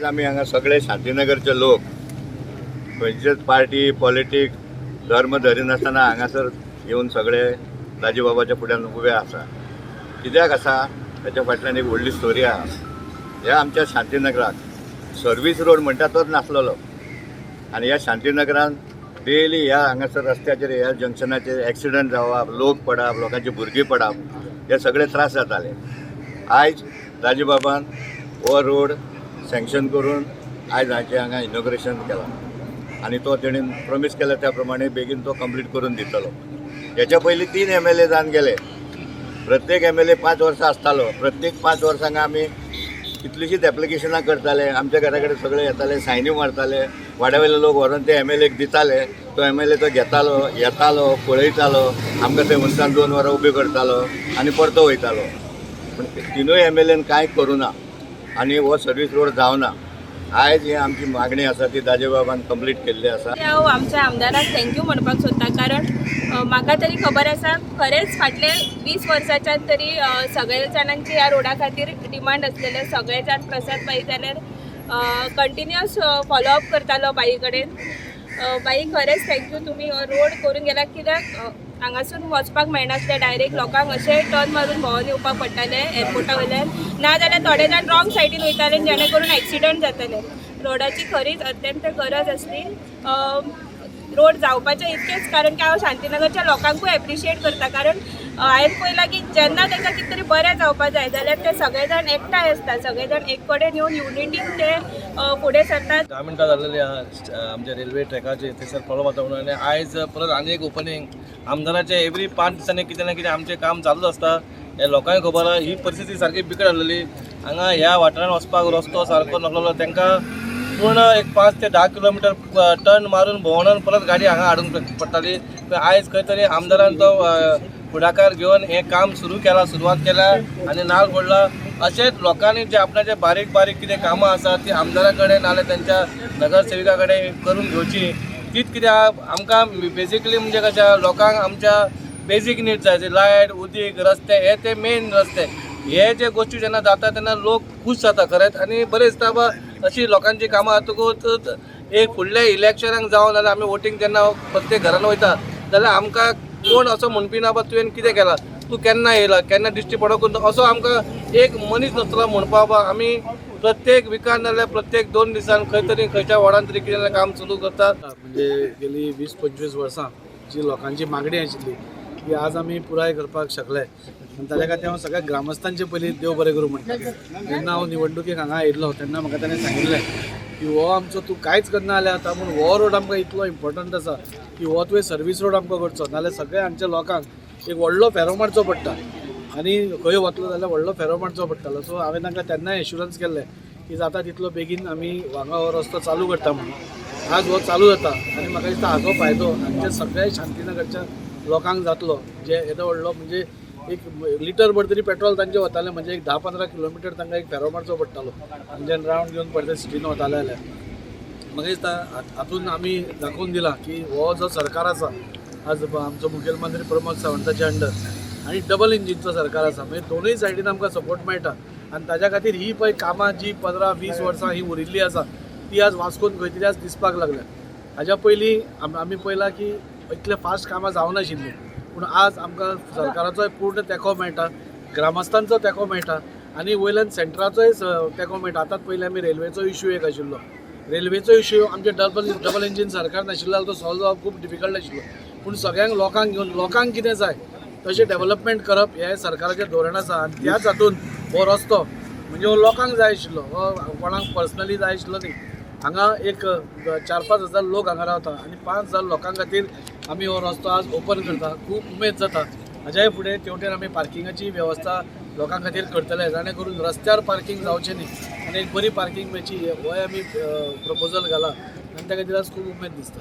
आमी हांगा सगळे शांतीनगरचे लोक खंयचेच पार्टी, पॉलिटिक्स, धर्म धरिनासतना हांगासर येवन सगळे दाजीबाबाच्या फुड्यान उबे आसा. कित्याक आसा ताच्या फाटल्यान एक व्हडली स्टोरी आहा. ह्या आमच्या शांतीनगराक सर्वीस रोड म्हणटा तोच नासलेलो आनी ह्या शांतीनगरान डेली ह्या हांगासर रस्त्याचेर, ह्या जंक्शनाचेर एक्सिडंट जावप, लोक पडप, लोकांची भुरगीं पडप, हे सगळे त्रास जाताले. आयज दाजीबाबान हो रोड सँक्शन करून आयज हाचें हांगा इनॉग्रेशन केलां आनी तो तेणेन प्रॉमीस केला त्या प्रमाणे बेगीन तो कंप्लीट करून दितलो. हेच्या पयलीं 3 एमएलए जावन गेले. प्रत्येक एमएलए 5 वर्सां आसतालो. प्रत्येक 5 वर्सांक आमी कितलींशींच एप्लिकेशनां करताले. आमच्या घरा कडेन सगळे येताले, सायनी मारताले, वाड्या वयले लोक व्हरोन ते एमएलएक दिताले. तो एमएलए तो घेतालो, येतालो, पळयतालो, आमकां थंय मनशान 2 वरां उबे करतालो आनी परतो वयतालो. पूण तिनूय एमएलएन कांय करूं ना आनी हो सर्वीस रोड जावना. आयज ही आमची मागणी आसा ती दाजीबाबान कंप्लीट केल्ली आसा. हांव आमच्या आमदाराक thank you म्हणपाक सोदता, कारण म्हाका तरी खबर आसा, खरेंच फाटले 20 वर्साच्यान तरी सगळे जाणांची ह्या रोडा खातीर डिमांड आसलेले. सगळे जाण प्रसाद बाई जाल्यार कंटिन्युअस फॉलोअप करतालो बाई कडेन. बाई, खरेंच thank you, तुमी हो रोड करून गेला, कित्याक हांगासून वचपाक मेळनासलें डायरेक्ट लोकांक, अशें टर्न मारून भोंवन येवपाक पडटालें एअरपोर्टा वयल्यान, ना जाल्यार थोडे जाण रॉंग सायडीन वयताले, जेणे करून एक्सिडंट जाताले. रोडाची खरीच अत्यंत गरज आसली. रोड जावपाचें इतकेंच, कारण की हांव शांतीनगरच्या लोकांकूय एप्रिशिएट करता, कारण हांवें पळयलां की जेन्ना तांकां कितें तरी बरें जावपा जाय जाल्यार ते सगळे जाण एकठांय आसता, सगळे जाण एक कडेन येवन युनिटीन ते फुडें सरतात. 10 मिनटां जाल्लेली आहा आमच्या रेल्वे ट्रॅकाचेर, थंयसर प्रॉब्लम जाता म्हणून. आनी आयज परत आनी एक ओपनींग आमदाराचें. एवरी 5 दिसांनी कितें ना कितें आमचें काम चालूच आसता, हें लोकांक खबर आहा. ही परिस्थिती सारकी बिकट आसलेली हांगा. ह्या वाठारान वचपाक रस्तो सारको नासलेलो. तांकां पूर्ण एक 5 ते 10 किलोमिटर टर्न मारून भोंवडावन परत गाडी हांगा हाडूंक पडटाली. पूण आयज खंय तरी आमदारान तो फुडाकार घेवन हें काम सुरू केलां, सुरवात केल्या आनी नाल फोडला. अशेंच लोकांनी जे आपणाचे बारीक बारीक कितें कामां आसा ती आमदारा कडेन नाजाल्यार तेंच्या नगरसेविका कडेन करून घेवची. तीच कितें आहा, आमकां बेजिकली म्हणजे कशें, लोकांक आमच्या बेजीक नीड्स जाय, लायट, उदीक, रस्ते, हे ते मेन रस्ते. हे जे गोश्टी जेन्ना जाता तेन्ना लोक खूश जाता खरेंच आनी बरें दिसता बाबा अशी लोकांची कामां जातकूच एक फुडल्या इलेक्शनाक जावं नाजाल्यार आमी वोटींग जेन्ना प्रत्येक घरान वयता जाल्यार आमकां कोण असो म्हणपी ना, बाबा तुवें कितें केलां, तूं केन्ना येयला, केन्ना दिश्टी पडोंक, असो आमकां एक मनीस नासतलो म्हणपा. बाबा आमी प्रत्येक विकान नाजाल्यार प्रत्येक 2 दिसान खंय तरी खंयच्या वॉर्डान तरी कितें काम सुरू करतात. म्हणजे गेली 20-25 वर्सां जी लोकांची मागणी आशिल्ली ती आज आमी पुराय करपाक शकले आनी ताच्या खातीर हांव सगळ्या ग्रामस्थांचे पयलीं देव बरें करूं म्हणटा. जेन्ना हांव निवडणुकेक हांगा आयिल्लो तेन्ना म्हाका ताणें सांगिल्लें की हो आमचो तूं कांयच करना जाल्यार आतां, पूण हो रोड आमकां इतलो इम्पोर्टंट आसा की हो तुवें सर्वीस रोड आमकां करचो, नाजाल्यार सगळ्या हांगच्या लोकांक एक व्हडलो फेरो मारचो पडटा आनी खंय वतलो जाल्यार व्हडलो फेरो मारचो पडटालो. सो हांवें तांकां तेन्नाय एश्युरन्स केल्लें की जाता तितलो बेगीन आमी हांगा हो रस्तो चालू करता म्हणून. आज हो चालू जाता आनी म्हाका दिसता हाचो फायदो आमच्या सगळ्या शांतीनगरच्या लोकांक जातलो, जे येदो व्हडलो म्हणजे एक लिटर भर तरी पेट्रोल तांचें वतालें, म्हणजे एक 10-15 किलोमिटर तांकां एक फेरो मारचो पडटालो म्हणजे रावंड घेवन परते सिटीन वताले. जाल्यार म्हाका दिसता हातून आमी दाखोवन दिलां की हो जो सरकार आसा आज आमचो मुखेलमंत्री प्रमोद सावंताच्या अंडर आनी डबल इंजिनचो सरकार आसा, म्हणजे दोनूय सायडीन आमकां सपोर्ट मेळटा आनी ताज्या खातीर ही पळय कामां जी 15-20 वर्सां ही उरिल्ली आसा ती आज वास्कोन खंय तरी आज दिसपाक लागल्या. हाज्या पयलीं आमी पळयलां की इतले फास्ट कामां जावनाशिल्लीं, पूण आज आमकां सरकाराचोय पूर्ण तेंको मेळटा, ग्रामस्थांचो तेंको मेळटा आनी वयल्यान सेंट्राचोय तेंको मेळटा. आतांच पयलीं आमी रेल्वेचो इश्यू एक आशिल्लो, रेल्वेचो इश्यू आमचे डबल डबल इंजीन सरकार नाशिल्लो जाल्यार तो सॉल्व जावप खूब डिफिकल्ट आशिल्लो. पूण सगळ्यांक लोकांक घेवन लोकांक कितें जाय तशें डेवलपमेंट करप हें सरकाराचें धोरण आसा आनी त्याच हातून हो रस्तो म्हणजे हो लोकांक जाय आशिल्लो, हो कोणाक पर्सनली जाय आशिल्लो न्ही. हांगा एक 4-5 हजार लोक हांगा रावता आनी 5 हजार लोकां खातीर आमी हो रस्तो आज ओपन करता. खूब उमेद जाता. हाज्याय फुडें तेवटेन आमी पार्किंगाची वेवस्था लोकां खातीर करतले, जाणे करून रस्त्यार पार्किंग जावचें न्ही आनी एक बरी पार्किंग मेळची, होय आमी प्रपोजल घाला आनी त्या खातीर आज खूब उमेद दिसता.